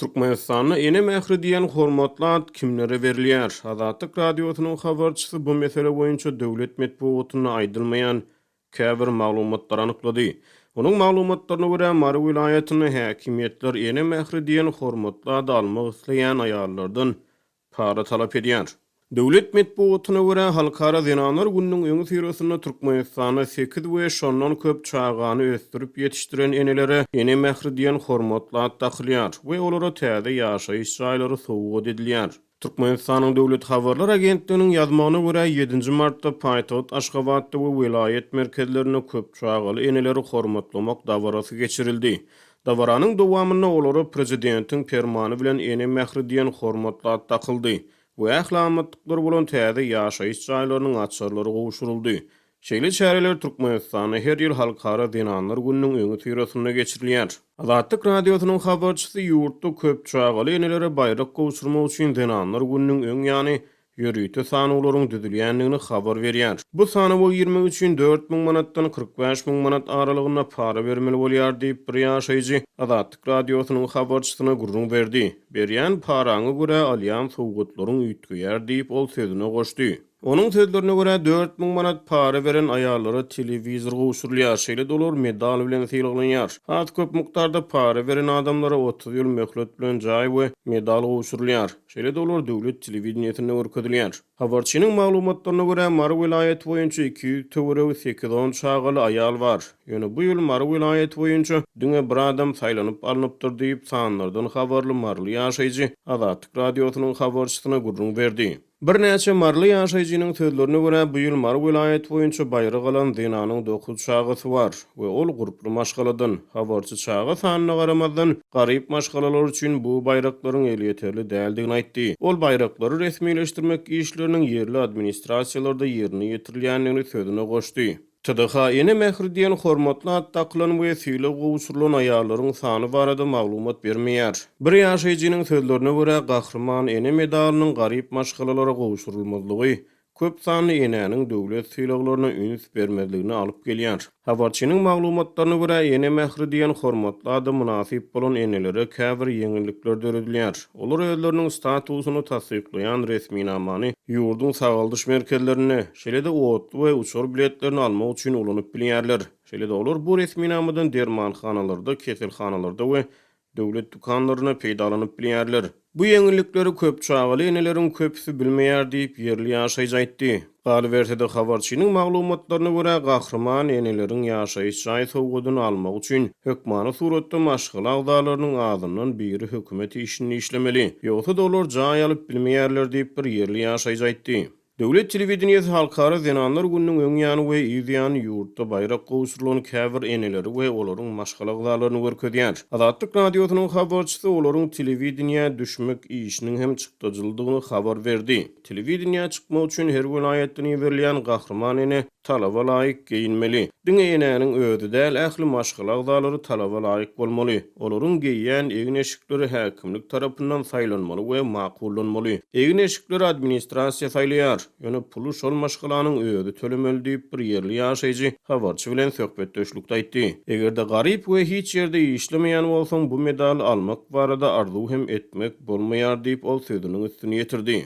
Türkmenistanda Ene mähri diýen hormatly at kimlere berilýär? Azatlyk Radiosynyň habarçysy bu mesele boýunça döwlet metbugatynda aýdylmaýan käbir maglumatlary anyklady. Onuň maglumatlaryna görä, Mary welaýatynda häkimiýetler Ene mähri diýen hormatly ady almak isleýän aýallardan para talap edýär. Döwlet metbugatyna görä, Halkara zenanlar gününiň öňüsyrasynda Türkmenistanda sekiz we şondan köp çagany ösdürip ýetişdiren enelere Ene mähri diýen hormatly at dakylýar we olara täze ýaşaýyş jaýlary sowgat edilýär. Türkmenistanyň Döwlet habarlar agentliginiň ýazmagyna görä, ýedinji martda paýtagt Aşgabatda we welaýat merkezlerinde köp çagaly eneleri hormatlamak dabarasy geçirildi. Dabaranyň dowamynda olara prezidentiň permany bilen Ene mähri diýen hormatly at dakyldy we ähli amatlyklary bolan täze ýaşaýyş jaýlarynyň açarlary gowşuryldy. Şeýle çäreler Türkmenistanda her ýyl Halkara zenanlar gününiň öňüsyrasynda geçirilýär. Azatlyk Radiosynyň habarçysy ýurtda köp çagaly enelere baýrak gowşurmak üçin Zenanlar gününiň öň ýany ýörite sanawlaryň düzülýändigini habar berýär. Bu sanawa girmek üçin 4000 manatdan 45 000 manat aralygynda para bermeli bolýar diýip, bir ýaşaýjy Azatlyk Radiosynyň habarçysyna gürrüň berdi. Berýän paraňa görä alýan sowgatlaryň üýtgeýär diýip, ol sözüne goşdy. Onuň sözlerine görä, 4000 manat para beren aýallara telewizor gowşurylýar, şeýle-de olar medal bilen sylaglanýar. Has köp mukdarda para beren adamlara 30 ýyl möhlet bilen jaý we medal gowşurylýar. Şeýle-de olar döwlet telewideniýesinde görkezilýär. Habarçynyň maglumatlaryna görä, Mary welaýaty boýunça 200 töweregi sekiz-on çagaly aýal bar. Ýöne bu ýyl Mary welaýaty boýunça diňe bir adam saýlanyp alnypdyr diýip, sanlardan habarly maryly ýaşaýjy Azatlyk Radiosynyň habarçysyna gürrüň berdi. Birnäçe maryly ýaşaýjynyň sözlerine görä, bu ýyl Mary welaýaty boýunça baýrak alan zenanyň dokuz çagasy bar we ol gurply maşgaladan. Habarçy çaga sanyna garamazdan, garyp maşgalalar üçin bu baýraklaryň elýeterli däldigini aýtdy. Ol baýraklary resmileşdirmek işleriniň ýerli administrasiýalarda ýerine ýetirilýändigini sözüne goşdy. TDH Ene mähri diýen hormatly at dakylan we sylag gowşurylan aýallaryň sany barada maglumat bermeýär. Bir ýaşaýjynyň sözlerine görä, Gahryman ene medalynyň garyp maşgalalara gowşurylmazlygy köp sanly enäniň döwlet sylaglaryna üns bermezligine alyp gelýär. Habarçynyň maglumatlaryna görä, Ene mähri diýen hormatly ada mynasyp bolan enelere käbir ýeňillikler döredilýär. Olar özleriniň statusyny tassyklaýan resminamany ýurduň sagaldyş merkezlerinde, şeýle-de otly we uçar biletlerini almak üçin ulanyp bilýärler. Şeýle-de olar bu resminamadan dermanhanalarda, keselhanalarda we döwlet dükanlarynda peýdalanyp bilýärler. Bu ýeňillikleri köp çagaly eneleriň köpüsi bilmeýär diýip, ýerli ýaşaýjy aýtdy. Galyberse-de, habarçynyň maglumatlaryna görä, gahryman eneleriň ýaşaýyş jaý sowgadyny almak üçin hökmany suratda maşgala agzalarynyň azyndan biri hökümet işinde işlemeli. Ýogsa-da olar jaý alyp bilmeýärler diýip, bir ýerli ýaşaýjy aýtdy. Döwlet telewideniýesi Halkara zenanlar gününiň öň ýany we yz ýany ýurtda baýrak gowşurylan käbir eneleri we olaryň maşgala agzalaryny görkezýär. Azatlyk Radiosynyň habarçysy olaryň telewideniýä düşmek işiniň hem çykdajylydygyny habar berdi. Telewideniýä çykmak üçin her welaýatdan iberilýän gahryman ene talaba laýyk geýinmeli. Diňe enäniň özi däl, ähli maşgala agzalary talaba laýyk bolmaly. Olaryň geýýän egin-eşikleri häkimlik tarapyndan saýlanmaly we makullanmaly. Egin-eşikleri administrasiýa saýlaýar, ýöne puly şol maşgalanyň özi tölemeli diýip, bir ýerli ýaşaýjy habarçy bilen söhbetdeşlikde aýtdy. Eger-de garyp we hiç ýerde işlemeýän bolsaň, bu medaly almak barada arzuw hem etmek bolmaýar diýip, ol sözüniň üstüni ýetirdi.